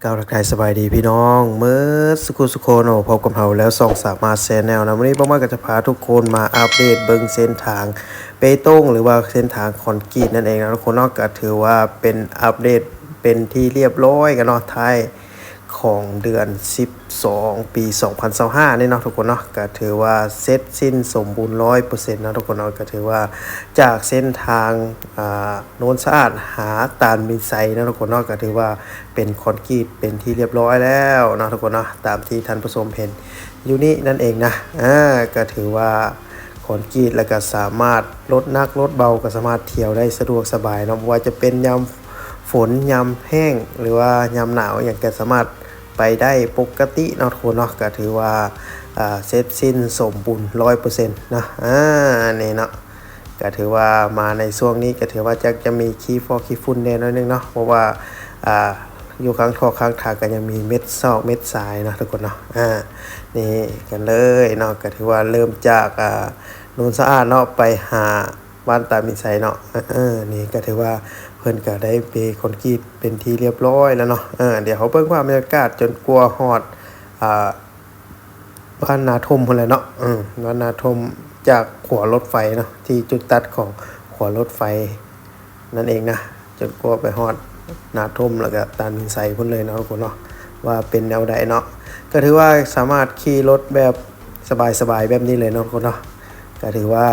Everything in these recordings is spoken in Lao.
ກ່າວທັກທາຍສະບາຍດີພີ່ນ້ອງເໝິດສຸຂູສຸຄົນເນາະ, ພົບກັບເຮົາແລ້ວຊ່ອງສາມາດແຊນແນວນະ. ມື້ນີ້ບ່າວມາດກໍຈະພາທຸກຄົນມາອັບເດດເບິ່ງເສັ້ນທາງເປຕົງ ຫຼືວ່າເສັ້ນທາງຄອນກຣີດນັ້ນເອງເນາະທຸກຄົນເນາະ. ກໍຖືວ່າເປັນອັບເດດເປັນທີ່ລຽບຮ້ອຍກັນເນາະ ທ້າຍຂອງເດືອນສິບສອງ ປີສອງພັນຊາວຫ້ານີ້ເນາະທຸກຄົນເນາະ. ກໍຖືວ່າເສັດສິ້ນສົມບູນຮ້ອຍເປີເຊັນເນາະທຸກຄົນເນາະ. ກໍຖືວ່າຈາກເສັ້ນທາງ ອ່າ ໂນນສະອາດຫາຕານມິນໄຊເນາະທຸກຄົນເນາະ, ກໍຖືວ່າເປັນຄອນກຣີດເປັນທີ່ລຽບຮ້ອຍແລ້ວເນາະທຸກຄົນເນາະ, ຕາມທີ່ທ່ານຜູ້ຊົມເຫັນຢູ່ນີ້ນັ້ນເອງນະ. ເອີ ກໍຖືວ່າຄອນກຣີດ ແລ້ວກໍສາມາດລົດໜັກລົດເບົາກໍສາມາດທ່ຽວໄດ້ສະດວກສະບາຍເນາະ, ບໍ່ວ່າຈະເປັນຍາມຝົນ ຍາມແຫ້ງ ຫຼືວ່າຍາມໜາວຫຍັງກໍສາມາດໄປໄດ້ປົກກະຕິເນາະທຸກຄົນເນາະ. ກໍຖືວ່າ ອ່າ ເສັດສິ້ນສົມບູນຮ້ອຍເປີເຊັນເນາະ. ອາ ນີ້ເນາະ ກໍຖືວ່າມາໃນຊ່ວງນີ້ກໍຖືວ່າຈະ ຈະມີຂີ້ຟອກຂີ້ຝຸ່ນແດ່ໜ້ອຍໜຶ່ງເນາະ, ເພາະວ່າ ອ່າ ຢູ່ຂ້າງທອກຂ້າງທາງກໍຍັງມີເມັດຊອກເມັດຊາຍເນາະທຸກຄົນເນາະ. ອາ ນີ້ກັນເລີຍເນາະ, ກໍຖືວ່າເລີ່ມຈາກ ອ່າ ໂນນສະອາດເນາະ ໄປຫາບ້ານຕາມິນໄຊເນາະ. ເອີ ນີ້ກໍຖືວ່າເພິ່ນກໍໄດ້ເປຄອນກຣີດເປັນທີ່ລຽບຮ້ອຍແລ້ວເນາະ. ເອີ ດຽວເຮົາເບິ່ງພາບບັນຍາກາດຈົນກວ່າຮອດ ອ່າ ບ້ານນາທົ່ມພຸ້ນແຫຼະເນາະ. ເອີ ບ້ານນາທົ່ມ ຈາກຂົວລົດໄຟເນາະ ທີ່ຈຸດຕັດຂອງຂົວລົດໄຟນັ້ນເອງນະ, ຈົນກວ່າໄປຮອດນາທົ່ມ ແລ້ວກະຕານມິນໄຊພຸ້ນເລີຍເນາະທຸກຄົນເນາະ, ວ່າເປັນແນວໃດເນາະ. ກໍຖືວ່າສາມາດຂີ່ລົດແບບສະບາຍໆແບບນີ້ເລີຍເນາະທຸກຄົນເນາະ. ກໍຖືວ່າ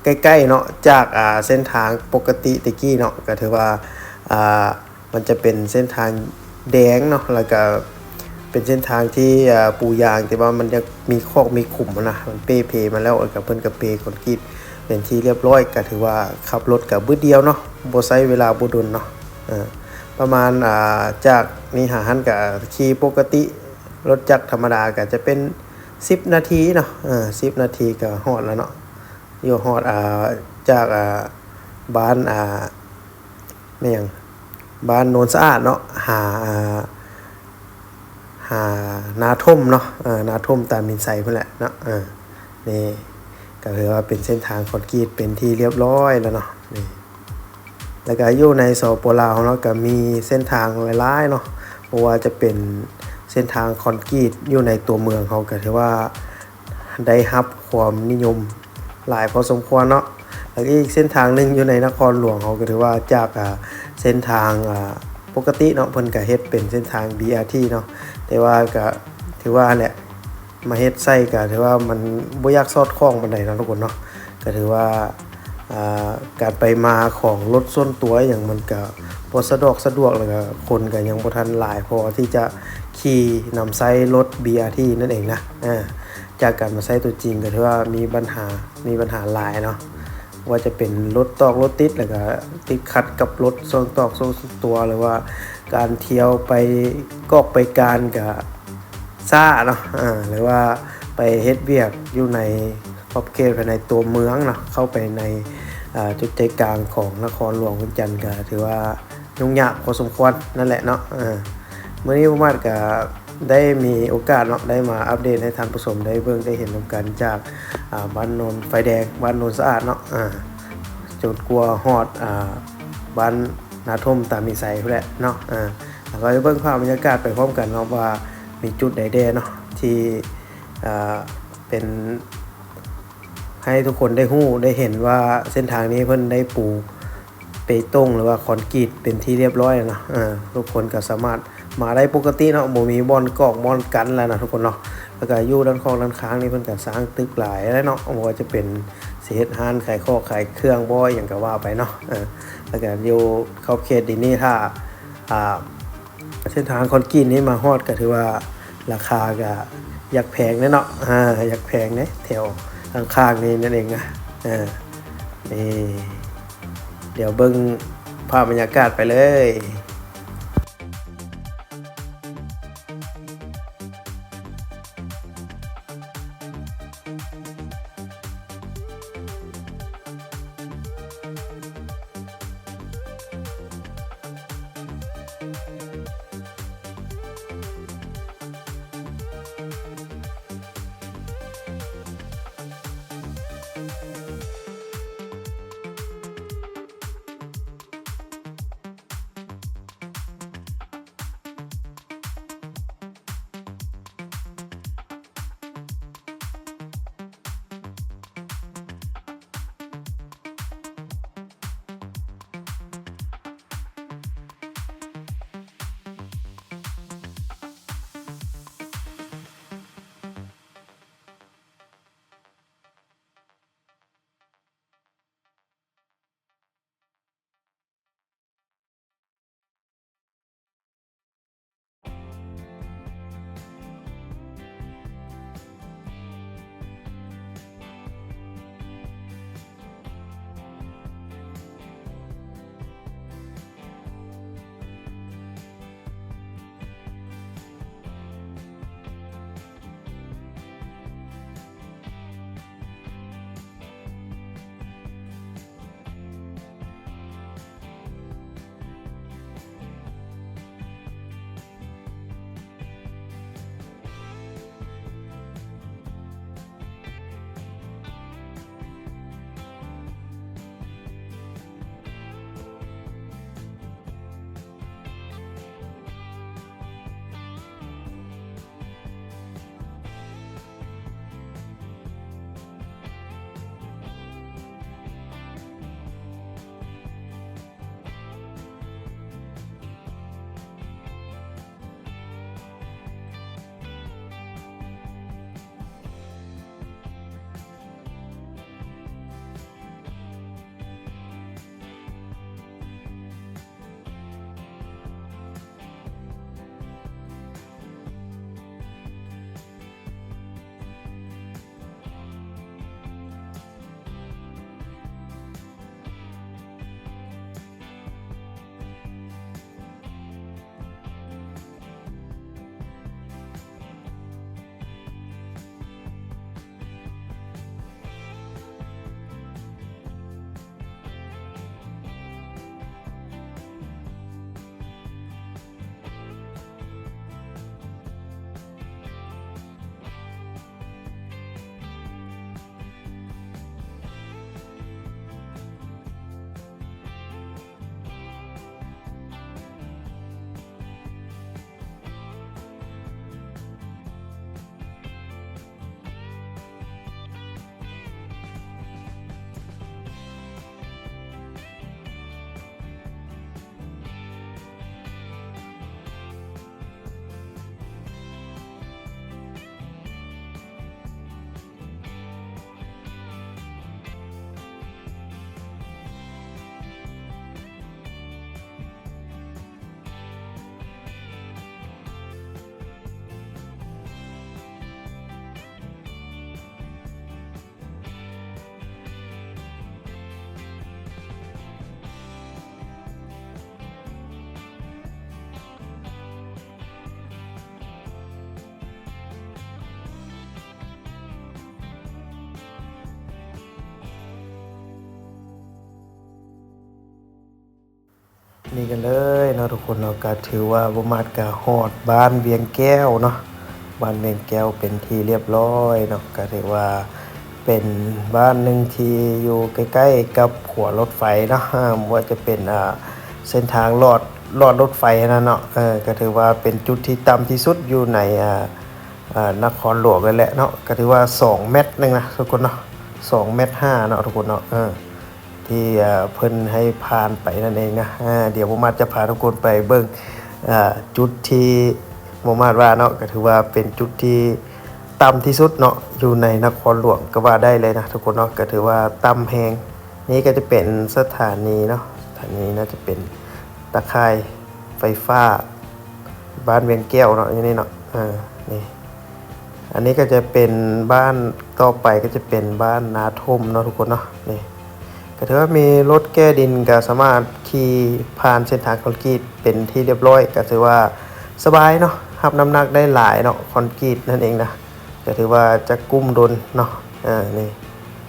ໃກ້ໆເນາະ ຈາກ ອ່າ ເສັ້ນທາງປົກກະຕິແຕ່ກີ້ເນາະ, ກໍຖືວ່າ ອ່າ ມັນຈະເປັນເສັ້ນທາງແດງເນາະ, ແລ້ວກະເປັນເສັ້ນທາງທີ່ ເອີ ປູຢາງ ແຕ່ວ່າມັນຍັງມີຄອກມີຂຸມຫັ້ນນະ, ມັນເປ່ເພມາແລ້ວ, ແລ້ວກະເພິ່ນກະເປຄອນກຣີດເປັນທີ່ລຽບຮ້ອຍ. ກະຖືວ່າຂັບລົດກະບຶດດຽວເນາະ, ບໍ່ໃຊ້ເວລາບໍ່ດົນເນາະ. ເອີ ປະມານ ອ່າ ຈາກນີ້ຫາຫັ້ນກະຂີ່ປົກກະຕິ, ລົດຈັກທຳມະດາກະຈະເປັນສິບນາທີເນາະ, ເອີ ສິບນາທີກະຮອດແລ້ວເນາະ. ຢູ່ຮອດ ອ່າ ຈາກ ອ່າ ບ້ານ ອ່າ ແມ່ນຫຍັງ ບ້ານໂນນສະອາດເນາະ ຫາ ອ່າ ຫານາທົ່ມເນາະ, ເອີ ນາທົ່ມຕານມິນໄຊພຸ້ນແຫຼະເນາະ. ເອີ ນີ້ກໍຖືວ່າເປັນເສັ້ນທາງຄອນກຣີດເປັນທີ່ລຽບຮ້ອຍແລ້ວເນາະ. ນີ້ ແລ້ວກໍຢູ່ໃນ ສປ ລາວເນາະ ກໍມີເສັ້ນທາງຫຼາຍໆເນາະ, ບໍ່ວ່າຈະເປັນເສັ້ນທາງຄອນກຣີດຢູ່ໃນຕົວເມືອງເຮົາ ກໍຖືວ່າ ໄດ້ຮັບຄວາມນິຍົມຫຼາຍພໍສົມຄວນເນາະ. ແລ້ວອີກເສັ້ນທາງໜຶ່ງຢູ່ໃນນະຄອນຫຼວງເຮົາ ກໍຖືວ່າຈາກ ອ່າ ເສັ້ນທາງ ອ່າ ປົກກະຕິເນາະ ເພິ່ນກໍເຮັດເປັນເສັ້ນທາງ ບີ ອາ ທີ ເນາະ, ແຕ່ວ່າກໍຖືວ່າຫັ້ນແຫຼະ ມາເຮັດໃສ່ກໍຖືວ່າມັນບໍ່ຢາກສອດຄ່ອງປານໃດເນາະທຸກຄົນເນາະ. ກໍຖືວ່າ ອ່າ ການໄປມາຂອງລົດສ່ວນຕົວອີ່ຫຍັງ ມັນກະບໍ່ສະດອກສະດວກ, ແລ້ວກະຄົນກະຍັງບໍ່ທັນຫຼາຍພໍທີ່ຈະຂີ່ນຳໃຊ້ລົດ ບີ ອາ ທີ ນັ້ນເອງນະ. ອາ ຈາກການມາໃຊ້ຕົວຈິງກໍຖືວ່າມີບັນຫາ ມີບັນຫາຫຼາຍເນາະ, ວ່າຈະເປັນລົດຕອກລົດຕິດ ແລ້ວກະຕິດຂັດກັບລົດສ່ວນຕອກສ່ວນຕົວ ຫຼືວ່າການທ່ຽວໄປກອກໄປການກະຊ້າເນາະ, ອາ ຫຼືວ່າໄປເຮັດວຽກຢູ່ໃນ ຂອບເຂດພາຍໃນຕົວເມືອງເນາະ, ເຂົ້າໄປໃນ ເອີ ຈຸດໃຈກາງຂອງນະຄອນຫຼວງວຽງຈັນ ກໍຖືວ່າຫຍຸ້ງຍາກພໍສົມຄວນນັ້ນແຫຼະເນາະ. ເອີ ມື້ນີ້ບ່າວມາດກໍໄດ້ມີໂອກາດເນາະ ໄດ້ມາອັບເດດໃຫ້ທ່ານຜູ້ຊົມໄດ້ເບິ່ງໄດ້ເຫັນນຳກັນ ຈາກ ອ່າ ບ້ານໂນນໄຟແດງ ບ້ານໂນນສະອາດເນາະ, ອ່າ ຈົນກວ່າຮອດ ອ່າ ບ້ານນາທົ່ມຕາມີໄຊພຸ້ນແຫຼະເນາະ. ອ່າ ແລ້ວກໍໄປເບິ່ງພາບບັນຍາກາດໄປພ້ອມກັນເນາະ ວ່າມີຈຸດໃດແດ່ເນາະ ທີ່ ອ່າ ເປັນ ໃຫ້ທຸກຄົນໄດ້ຮູ້ໄດ້ເຫັນວ່າເສັ້ນທາງນີ້ເພິ່ນໄດ້ປູເປຕົງ ຫຼືວ່າຄອນກຣີດເປັນທີ່ລຽບຮ້ອຍແລ້ວເນາະ. ເອີ ທຸກຄົນກໍສາມາດມາໄດ້ປົກກະຕິເນາະ, ບໍ່ມີບ່ອນກອກບ່ອນກັນແລ້ວນະທຸກຄົນເນາະ. ແລ້ວກໍຢູ່ດ້ານຂອງດ້ານຂ້າງນີ້ເພິ່ນກໍສ້າງຕຶກຫຼາຍແລ້ວເນາະ, ບໍ່ວ່າຈະເປັນຊິເຮັດຮ້ານຂາຍຂອງຂາຍເຄື່ອງບໍ ອີ່ຫຍັງກໍວ່າໄປເນາະ. ເອີ ແລ້ວກໍຢູ່ຂອບເຂດດີນີ້ ຖ້າ ອ່າ ເສັ້ນທາງຄອນກຣີດນີ້ມາຮອດກໍຖືວ່າລາຄາກໍຢາກແພງແດ່ເນາະ, ອ່າ ຢາກແພງເດ້ ແຖວຂ້າງໆນີ້ນັ້ນເອງນະ. ເອີ ນີ້ ດຽວເບິ່ງພາບບັນຍາກາດໄປເລີຍ. ນີ້ກັນເລີຍເນາະທຸກຄົນເນາະ ກໍຖືວ່າບໍ່ມາດກໍຮອດບ້ານວຽງແກ້ວເນາະ ບ້ານວຽງແກ້ວເປັນທີ່ລຽບຮ້ອຍເນາະ ກໍຖືວ່າເປັນບ້ານໜຶ່ງທີ່ຢູ່ໃກ້ໆກັບຂົວລົດໄຟເນາະ ອາ ບໍ່ວ່າຈະເປັນ ອ່າ ເສັ້ນທາງລອດ ລອດລົດໄຟຫັ້ນນະເນາະ ເອີ ກໍຖືວ່າເປັນຈຸດທີ່ຕ່ຳທີ່ສຸດຢູ່ໃນ ອ່າ ອ່າ ນະຄອນຫຼວງນັ້ນແຫຼະເນາະ ກໍຖືວ່າສອງແມັດໜຶ່ງນະທຸກຄົນເນາະ ສອງແມັດຫ້າເນາະທຸກຄົນເນາະ ເອີ ທີ່ ເອີ ເພິ່ນໃຫ້ຜ່ານໄປນັ້ນເອງນະ ອາ ດຽວບໍ່ມາດຈະພາທຸກຄົນໄປເບິ່ງ ອ່າ ຈຸດທີ່ບໍ່ມາດວ່າເນາະ ກໍຖືວ່າເປັນຈຸດທີ່ຕ່ຳທີ່ສຸດເນາະ ຢູ່ໃນນະຄອນຫຼວງກໍວ່າໄດ້ເລີຍນະທຸກຄົນເນາະ ກໍຖືວ່າຕ່ຳແຮງ. ນີ້ກໍຈະເປັນສະຖານີເນາະ ສະຖານີໜ້າຈະເປັນຕາຂ່າຍໄຟຟ້າບ້ານວຽງແກ້ວເນາະ ຢູ່ນີ້ເນາະ ເອີ ນີ້ ອັນນີ້ກໍຈະເປັນບ້ານ ຕໍ່ໄປກໍຈະເປັນບ້ານນາທົ່ມເນາະທຸກຄົນເນາະ ນີ້ ກໍຖືວ່າມີລົດແກ່ດິນ ກໍສາມາດຂີ່ຜ່ານເສັ້ນທາງຄອນກຣີດເປັນທີ່ລຽບຮ້ອຍ ກໍຖືວ່າສະບາຍເນາະ ຮັບນ້ຳໜັກໄດ້ຫຼາຍເນາະ ຄອນກຣີດນັ້ນເອງນະ ກໍຖືວ່າຈະກຸ້ມດົນເນາະ ເອີ ນີ້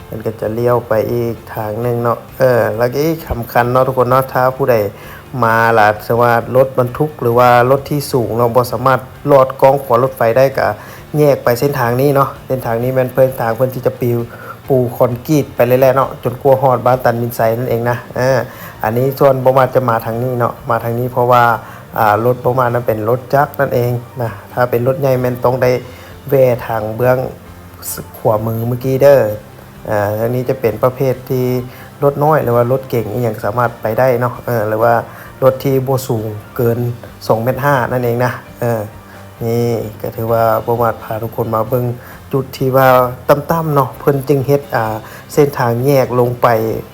ມັນກໍຈະລ້ຽວໄປອີກທາງໜຶ່ງເນາະ ເອີ ແລ້ວກໍອີກສຳຄັນເນາະທຸກຄົນເນາະ ຖ້າຜູ້ໃດມາລະ ສະວ່າລົດບັນທຸກ ຫຼືວ່າລົດທີ່ສູງເນາະ ບໍ່ສາມາດລອດກ້ອງຂົວລົດໄຟໄດ້ ກໍແຍກໄປເສັ້ນທາງນີ້ເນາະ ເສັ້ນທາງນີ້ແມ່ນເສັ້ນທາງເພິ່ນທີ່ຈະປິວ ປູຄອນກຣີດໄປເລື້ອຍໆເນາະ ຈົນກວ່າຮອດບ້ານຕັນມິນໄຊນັ້ນເອງນະ ເອີ ອັນນີ້ສ່ວນບໍ່ມາດຈະມາທາງນີ້ເນາະ ມາທາງນີ້ເພາະວ່າ ອ່າ ລົດບໍ່ມາດນັ້ນເປັນລົດຈັກນັ້ນເອງນະ ຖ້າເປັນລົດໃຫຍ່ແມ່ນຕ້ອງໄດ້ແວ່ທາງເບື້ອງ ຂວາມືເມື່ອກີ້ເດີ ອ່າ ທາງນີ້ຈະເປັນປະເພດທີ່ລົດນ້ອຍ ຫຼືວ່າລົດເກັງອີ່ຫຍັງສາມາດໄປໄດ້ເນາະ ເອີ ຫຼືວ່າລົດທີ່ບໍ່ສູງເກີນສອງແມັດຫ້ານັ້ນເອງນະ ເອີ ນີ້ກໍຖືວ່າບໍ່ມາດພາທຸກຄົນມາເບິ່ງຈຸດທີ່ວ່າຕ່ຳໆເນາະ ເພິ່ນຈຶ່ງເຮັດ ອ່າ ເສັ້ນທາງແຍກລົງໄປ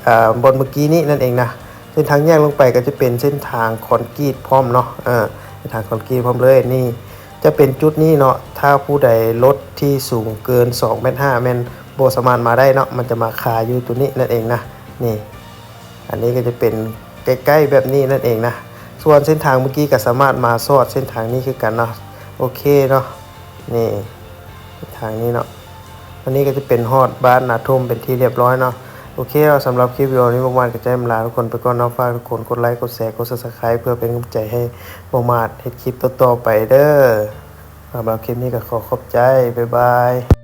ອ່າ ບ່ອນເມື່ອກີ້ນີ້ນັ້ນເອງນະ ເສັ້ນທາງແຍກລົງໄປກໍຈະເປັນເສັ້ນທາງຄອນກຣີດພ້ອມເນາະ ເອີ ເສັ້ນທາງຄອນກຣີດພ້ອມເລີຍ ນີ້ຈະເປັນຈຸດນີ້ເນາະ ຖ້າຜູ້ໃດລົດທີ່ສູງເກີນສອງແມັດຫ້າແມ່ນບໍ່ສາມາດມາໄດ້ເນາະ ມັນຈະມາຄາຢູ່ໂຕນີ້ນັ້ນເອງນະ ນີ້ ອັນນີ້ກໍຈະເປັນໃກ້ໆແບບນີ້ນັ້ນເອງນະ ສ່ວນເສັ້ນທາງເມື່ອກີ້ກໍສາມາດມາຊອດເສັ້ນທາງນີ້ຄືກັນເນາະ ໂອເຄເນາະ ນີ້ ທາງນີ້ເນາະ ອັນນີ້ກໍຈະເປັນຮອດບ້ານນາທົ່ມເປັນທີ່ລຽບຮ້ອຍເນາະ ໂອເຄເນາະ ສຳລັບຄລິບວິດີໂອນີ້ ບໍ່ມາດກໍຈະລາທຸກຄົນໄປກ່ອນເນາະ ຝາກທຸກຄົນກົດໄລ ກົດແຊ ກົດ Subscribe ເພື່ອເປັນກຳລັງໃຈໃຫ້ບໍ່ມາດເຮັດຄລິບຕໍ່ໆໄປເດີ ສຳລັບຄລິບນີ້ກໍຂໍຂອບໃຈ ບາຍບາຍ.